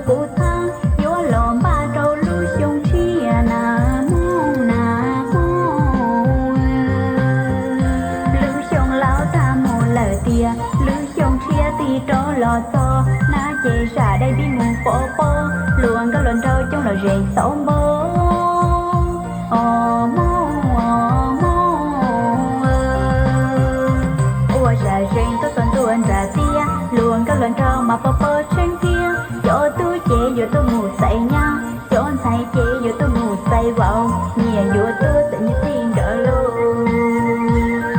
Kuv txhawb yuav los npaj rau lub xyoo tshiab na, Hmoob na Hmoob. Lub xyoo laus tag mus lawm tiag, lub xyoo tshiab tig rov los txog, nab ces zam dai pib mus pov pob, hluas nkauj hluas nraug coob los ze xauv npoo. Os Hmoob, os Hmoob, ua zam zees tuaj txog ntua nram tiaj, hluas nkauj hluas nraug mas pov pob tsheej thiab. Cov tub ces yuav tuaj mus txais nyab, cov ntxhais ces yuav tuaj mus txais vauv, nyias yuav tuaj txais nyias txij nkawm lauj.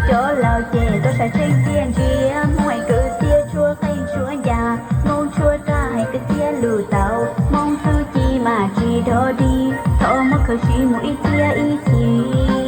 Cov laus ces tuaj saib tseeb tiaj ntsia, Hmoob hais kwv txhiaj tshuab qeej tshuab ncas, Hmoob tshuab raj hais kwv txhiaj lus tau, Hmoob txuj ci mas tsis dog dig, thov muab khaws siv mus ib txhiab ib chim.